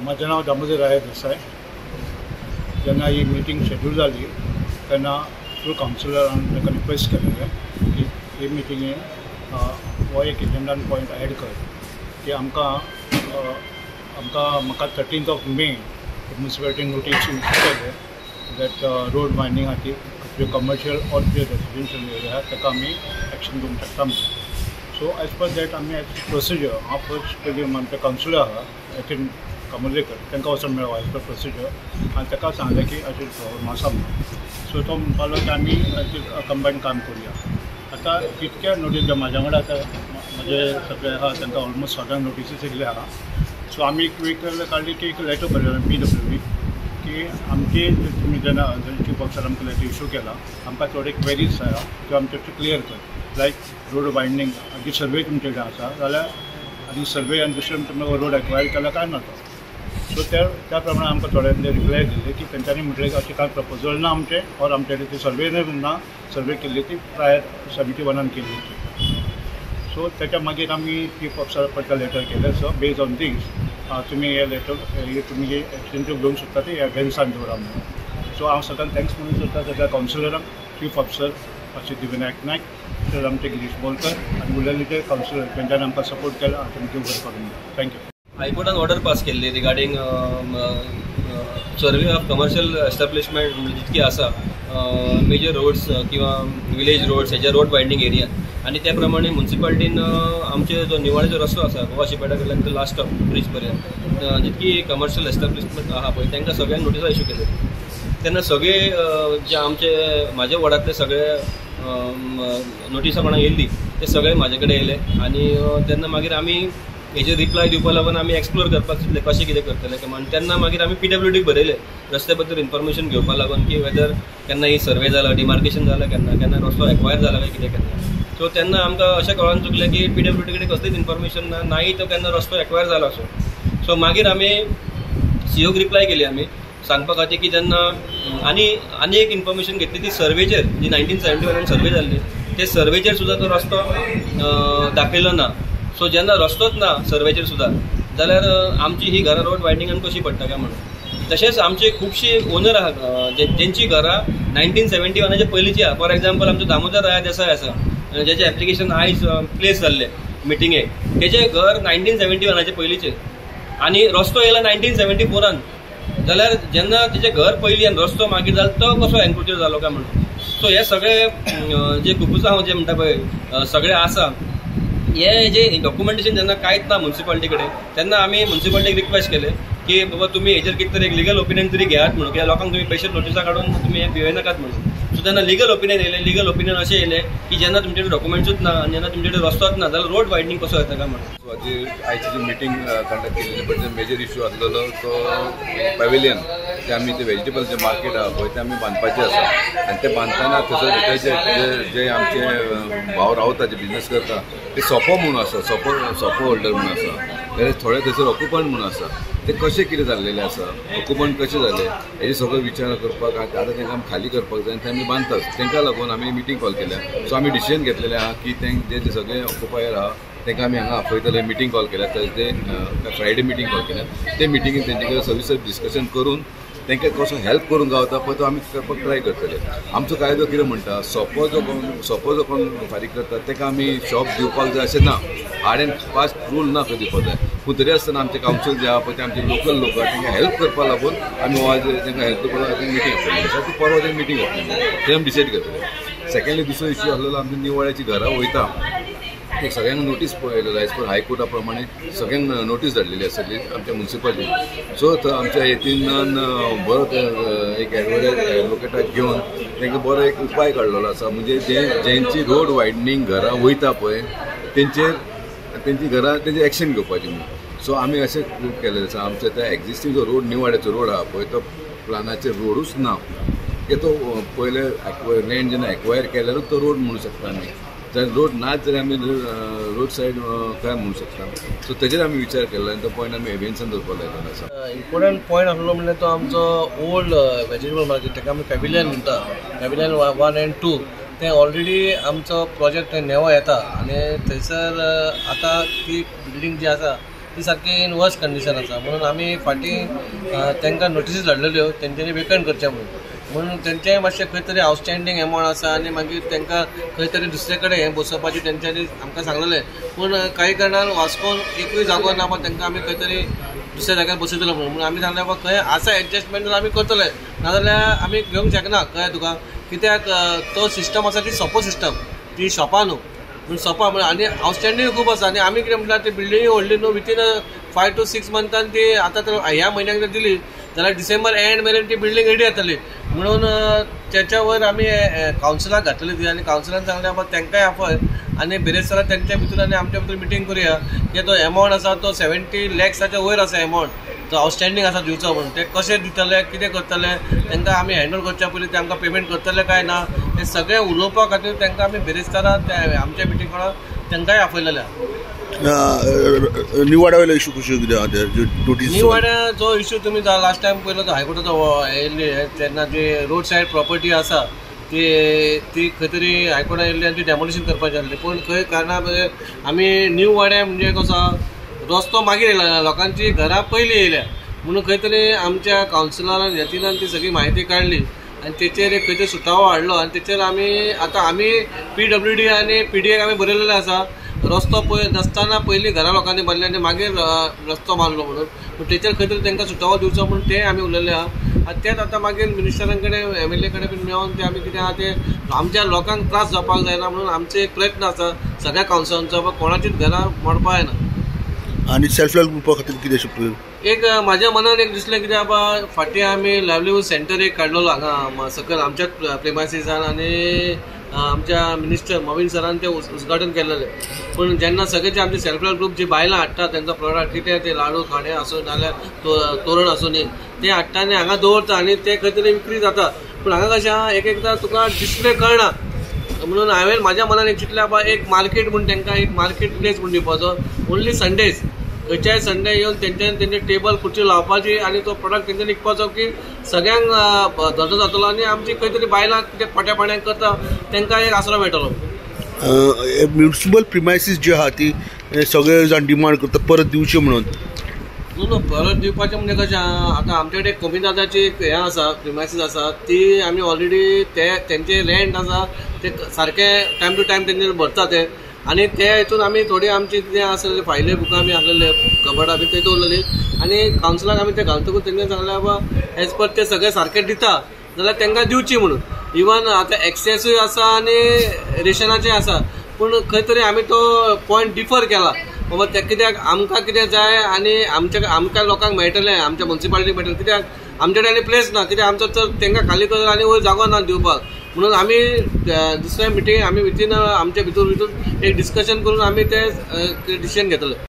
म्हजें नांव दामोदर राय देसाय. जेन्ना ही मिटींग शेड्यूल जाली तेन्ना थ्रू कावन्सिलरान ताका रिक्वेस्ट केलेलें की ही मिटिंगेन हो एक एजेंडान पॉयंट एड कर की आमकां आमकां म्हाका 13th of May municipality notice issue केले that road widening खातीर ज्यो कमर्शियल ऑर ज्यो रेसिडेन्शियल एरिया आहा ताका आमी एक्शन घेवंक शकता म्हणून. सो एज पर that आमी एज प्रोसिजर हांव फर्स्ट पयलीं आमचे कावन्सिलर आहा एच एन कामुर्लेकर तांकां वचून मेळ्ळो एज पर प्रोसिजर आनी ताका सांगलें की अशें प्रॉब्लम आसा म्हणून. सो तो म्हणपालो की आमी कंबायन काम करुया. आतां कितक्या नोटीस ज्यो म्हाज्या वांगडा आतां म्हजे सगळे आहा तांकां ऑलमोस्ट सगळ्यांक नोटिसीस येयल्ले आहा. सो आमी एक वेळ काडली की एक लेटर बरयलो पी डब्ल्यू बी की आमची तुमी जेन्ना चीफ ऑफिसर आमकां लेटर इशू केला आमकां थोडे क्वेरीज आहा त्यो आमच्यो क्लियर कर, लायक रोड वायडनींग आनी सर्वे तुमचे कडेन आसा जाल्यार आनी सर्वे आनी दुसरें तुमी रोड एक्वायर केला काय ना तो. सो त्या प्रमाणे आमकां थोड्यांनी रिप्लाय दिले की तेंच्यांनी म्हटलें की अशें कांय प्रपोजल ना आमचें ऑर आमचे कडेन ती सर्वे ना, सर्वे केल्ली ती प्रायर 71 केल्ली ती. सो तेच्या मागीर आमी चीफ ऑफिसर परत लेटर केलें. सो बेज ऑन these तुमी हे लेटर तुमी जे एक्शन घेवंक शकता ते एबेन्सान दवरा म्हणून. सो हांव सगळ्यांक thanks म्हणूंक सोदता, सगळ्या कावन्सिलरांक, चीफ ऑफिसर सिद्धिविनायक नायक, तशेंच आमचे गिरीश बोरकर आनी उरलेले जे कावन्सिलर तेंच्यांनी आमकां सपोर्ट केला आनी तुमचें उबर करून. Thank you. हायकोर्टान ऑर्डर पास केल्ली regarding survey of commercial establishment जितकी आसा मेजर रोड्स किंवा विलेज रोड्स हेच्या रोड वायडनींग एरिया, आनी त्या प्रमाणे मुन्सिपालिटीन आमचे जो निवाळेचो रस्तो आसा गोवा शिपेडा कडल्यान तो लास्ट स्टॉप ब्रीज पर्यंत जितकी कमर्शियल एस्टाब्लिशमेंट आहा पळय तांकां सगळ्यांक नोटिसां इशू केली. तेन्ना सगळे जे आमचे म्हाज्या वॉर्डांतले सगळे नोटिसां कोणाक येयल्ली ते सगळे म्हाजे कडेन येयले आनी तेन्ना मागीर आमी हेजेर रिप्लाय दिवपा लागून आमी एक्सप्लोर करपाक चिंतलें कशें कितें करतले काय म्हणून. तेन्ना मागीर आमी पी डब्ल्यू डीक बरयलें रस्त्या बद्दल इन्फॉर्मेशन घेवपा लागून की वेदर केन्ना ही सर्वे जाला, डिमार्केशन जाला केन्ना, केन्ना रस्तो एक्वायर जाला काय कितें केन्ना. सो तेन्ना आमकां अशें कळोन चुकलें की पी डब्ल्यू डी कडेन कसलीच इन्फॉर्मेशन ना, नाय तो केन्ना रस्तो एक्वायर जाला असो. सो मागीर आमी सीओक रिप्लाय केली आमी सांगपा खातीर की जेन्ना आनी आनी एक इन्फॉर्मेशन घेतली ती सर्वेचेर जी 1971 सर्वे जाल्ली ते सर्वेचेर सुद्दां तो रस्तो दाखयलो ना. सो जेन्ना रस्तोच ना सर्वेचेर सुद्दां जाल्यार आमची ही घरां रोड वायडनिंगान कशी पडटा काय म्हणून. तशेंच आमचे खुबशी ओनर आहा जेंची घरां 1971 पयलींची आहा. फॉर एग्जाम्पल आमचो दामोदर राया देसाय आसा जेचें एप्लिकेशन आयज प्लेस जाल्लें मिटिंगेक, तेजें घर 1971 पयलींचें आनी रस्तो येयला 1974 जाल्यार जेन्ना तेजें घर पयलीं आनी रस्तो मागीर जालो तो कसो एन्क्रोचर जालो काय म्हणून. सो हे सगळे जे कुपुसांव जे म्हणटा पळय सगळे आसा हे जे डॉक्युमेंटेशन जेन्ना कांयच ना मुन्सिपालिटी कडेन तेन्ना आमी मुन्सिपालिटीक रिक्वेस्ट केले की बाबा तुमी हेजेर कितें तरी एक लिगल ओपिनियन तरी घेयात म्हणून, कित्याक लोकांक तुमी पेशंट नोटिसां काडून तुमी हें भिवनाकात म्हणून. सो तेन्ना लिगल ओपिनियन येयलें. लिगल ओपिनियन अशें येयलें की जेन्ना तुमचे कडेन डॉक्युमेंट्सूच ना आनी जेन्ना तुमचे कडेन रस्तोच ना जाल्यार रोड वायडनींग कसो येता काय म्हणून. आयची जी मिटींग कंडक्ट केलेली पळय मेजर इश्यू आसलेलो तो पॅविलियन ते आमी ते व्हेजिटेबलचें मार्केट आहा पळय तें आमी बांदपाचें आसा आनी तें बांदतना थंयसर भितर जे जे आमचे भाव रावता जे बिजनस करता ते सोपो म्हणून आसा, सोपो सोपो होल्डर म्हणून आसा, जाल्यार थोडे थंयसर ऑक्युपंट म्हणून आसा, ते कशें कितें जाल्लेलें आसा, ऑक्युपंट कशें जालें हेजें सगळें विचार करपाक आतां तांकां आमी खाली करपाक जाय आनी ते आमी बांदतात. तांकां लागून आमी मिटींग कॉल केल्या. सो आमी डिसिजन घेतलेलें आहा की ते जे सगळे ऑक्युपायर आहा तांकां आमी हांगा आपयतले. मिटींग कॉल केल्या थर्सडे फ्रायडे मिटींग कॉल केल्या. ते मिटिंगेन तेंचे कडेन सविस्तर डिस्कशन करून तांकां कसो हेल्प करूंक गावता पळय तो आमी करपाक ट्राय करतले. आमचो कायदो कितें म्हणटा, सोपो जो कोण फारीक करता ताका आमी शॉप दिवपाक जाय अशें ना, हार्ड एंड फास्ट रूल ना खंय दिवपाक जाय. पूण तरी आसतना आमचे कावन्सील जे आहा पळय ते आमचे लोकल लोक आहा तांकां हेल्प करपाक लागून आमी आज तांकां हेल्प करपाक लागून मिटींग आपयली. सो ती परवा तांकां मिटींग आपयली ते आमी डिसायड करतले. सेकंडली दुसरो इश्यू आसलेलो आमच्या निवाळ्याची घरां वयता एक सगळ्यांक नोटीस पळयलेलो एज पर हायकोर्टा प्रमाणे सगळ्यांक नोटीस धाडलेली आसली आमच्या मुन्सिपालिटी. सो थंय आमच्या हेतीन बरो एक एडवोकेटाक घेवन तांकां बरो एक उपाय काडलेलो आसा. म्हणजे जे जेंची रोड वायडनींग घरां वयता पळय तेंचेर तेंची घरां तेंचेर एक्शन घेवपाची म्हणून. सो आमी अशें केलेलें आसा आमच्या त्या एक्झिस्टींग जो रोड निवाड्याचो रोड आहा पळय तो प्लानाचेर रोडूच ना, की तो पयले लँड जेन्ना एक्वायर केल्यारूच तो रोड म्हणू शकता आमी. जाल्यार रोड नाच जाल्यार आमी रोड सायड काय म्हणू शकता. सो तेजेर आमी विचार केलो आनी तो पॉयंट आमी एबेन्सान दवरपाक लायलेलो आसा. इम्पोर्टंट पॉयंट आसलो म्हणल्यार तो आमचो ओल्ड वेजिटेबल मार्केट ताका आमी पॅविलियन म्हणटा, पॅविलियन 1 आनी 2 ते ऑलरेडी आमचो प्रोजेक्ट नेवा येता आनी थंयसर आतां ती बिल्डींग जी आसा ती सारकी इन वर्स कंडिशन आसा. म्हणून आमी फाटीं तांकां नोटिसीस धाडलेल्यो तेंच्यांनी वेकंट करचें म्हणून तेंचें मातशें खंय तरी आवटस्टँडींग एमावंट आसा आनी मागीर तांकां खंय तरी दुसरे कडेन हें बसोवपाचें तेंच्यांनी आमकां सांगलेलें. पूण काही कारणान वास्कोन एकूय जागो ना तांकां आमी खंय तरी दुसऱ्या जाग्यार बसयतले म्हणून आमी सांगलें बाबा खंय आसा एडजस्टमेंट जाल्यार आमी करतले, नाजाल्यार आमी घेवंक शकना. कळ्ळें तुका, कित्याक तो सिस्टम आसा ती सोपो सिस्टम, ती शॉपां न्हू पूण सोपा म्हणून आनी आवटस्टँडींग खूब आसा. आनी आमी कितें म्हणल्यार ती बिल्डींग व्हडली न्हू, वितीन 5 to 6 मंथान ती आतां तर ह्या म्हयन्याक जर दिली जाल्यार डिसेंबर एंड मेरेन ती बिल्डींग रेडी जातली. म्हणून तेच्या वयर आमी कावन्सिलाक घातलेली ती आनी कावन्सिलान सांगलें बाबा तांकांय आपय आनी बिरेस्तारा तेंच्या भितर आनी आमच्या भितर मिटींग करुया की तो एमावंट आसा तो 70 लॅक्साच्या वयर आसा एमावंट, तो आवटस्टँडींग आसा दिवचो म्हणून, ते कशें दितले कितें करतले, तांकां आमी हँडल करच्या पयलीं ते आमकां पेमेंट करतले काय ना हें सगळें उलोवपा खातीर तांकां आमी बिरेस्तारा आमच्या मिटींग तांकांय आपयलेलें. निवाड्या इशू कशें कितें नोटीस? निवाड्या जो इशू तुमी लास्ट टायम पयलो तो हायकोर्टाचो येयल्ली तेन्ना जी रोड सायड प्रॉपर्टी आसा ती ती खंय तरी हायकोर्टान येयल्ली आनी ती डेमोलिशन करपाची आसली. पूण खंय कारणां आमी न्यू वाड्या म्हणजे कसो रस्तो मागीर येयला, लोकांची घरां पयलीं येयल्या म्हणून खंय तरी आमच्या कावन्सिलरान यतीनान ती सगळी म्हायती काडली आनी तेचेर एक खंय तरी सुटावो हाडलो आनी तेचेर आमी आतां आमी PWD आनी PDA आमी बरयलेलें आसा रस्तो पळय नासतना पयलीं घरां लोकांनी बांदले आनी मागीर रस्तो बांदलो म्हणून, पूण तेचेर खंय तरी तांकां सुटावो दिवचो म्हणून तें आमी उलयलें आहा. आनी तेंच आतां मागीर मिनिस्टरां कडेन MLA कडेन बीन मेळोन तें आमी कितें आहा तें आमच्या लोकांक त्रास जावपाक जायना म्हणून आमचो एक प्रयत्न आसा सगळ्या कावन्सिलांचो बाबा कोणाचीच घरां मोडपा जायना. आनी सेल्फ हेल्प ग्रुपा खातीर कितें एक म्हाज्या मनान एक दिसलें कितें बाबा फाटीं आमी लायवलीहूड सेंटर एक काडलेलो हांगा सकयल आमच्याच प्रेमासिसान आनी आमच्या मिनिस्टर मोविन सरान तें उद्घाटन केलेलें. पूण जेन्ना सगळे जे आमचे सेल्फ हेल्प ग्रुप जी बायलां हाडटा तेंचो प्रोडक्ट कितें ते लाडू खाणें आसूं नाल्यार तोरण आसूं न्ही ते हाडटा आनी हांगा दवरता आनी ते खंय तरी विक्री जाता. पूण हांगा कशें आहा एक एकदां तुका डिस्प्ले कळना म्हणून हांवें म्हाज्या मनान एक चिंतलें बाबा एक मार्केट म्हूण तांकां एक मार्केट प्लेस म्हूण दिवपाचो, ओन्ली संडेज खंयच्याय संडे येवन तेंच्यानी तेंचे टेबल खुर्ची लावपाची आनी तो प्रोडक्ट तेंच्यानी विकपाचो की सगळ्यांक धंदो जातलो आनी आमची खंय तरी बायलां कितें पोट्या पाण्याक करता तांकां एक आसरो मेळटलो. म्युनिसिपल प्रिमायसीस जी आहा ती सगळे जाण डिमांड करता परत दिवचे म्हणून. न्हू परत दिवपाचें म्हणजे कशें आहा आतां आमचे कडेन कोमिदादाची एक हें आसा प्रिमायसीस आसा ती आमी ऑलरेडी ते तेंचे रेंट आसा ते सारकें टायम टू टायम तेंचे भरता ते आनी ते हितून आमी थोडी आमची कितें आसलेली फायली बुकां आमी आसलेले कबडां बी ते दवरलेली आनी कावन्सिलाक आमी ते घालतकूच तेंच्यांनी सांगलें बाबा एज पर ते सगळे सारके दिता जाल्यार तांकां दिवची म्हणून. इवन आतां एक्सेसूय आसा आनी रेशनाचें आसा पूण खंय तरी आमी तो पॉयंट डिफर केला बाबा ते कित्याक आमकां कितें जाय आनी आमच्या आमकां लोकांक मेळटलें आमच्या मुन्सिपालिटीक मेळटलें कित्याक आमचे कडेन आनी प्लेस ना कित्याक आमचो चड तांकां खाली कर आनी वयर जागो ना दिवपाक म्हणून आमी दुसऱ्या मिटींग आमी वितीन आमच्या भितर भितर एक डिस्कशन करून आमी ते डिसिजन घेतले.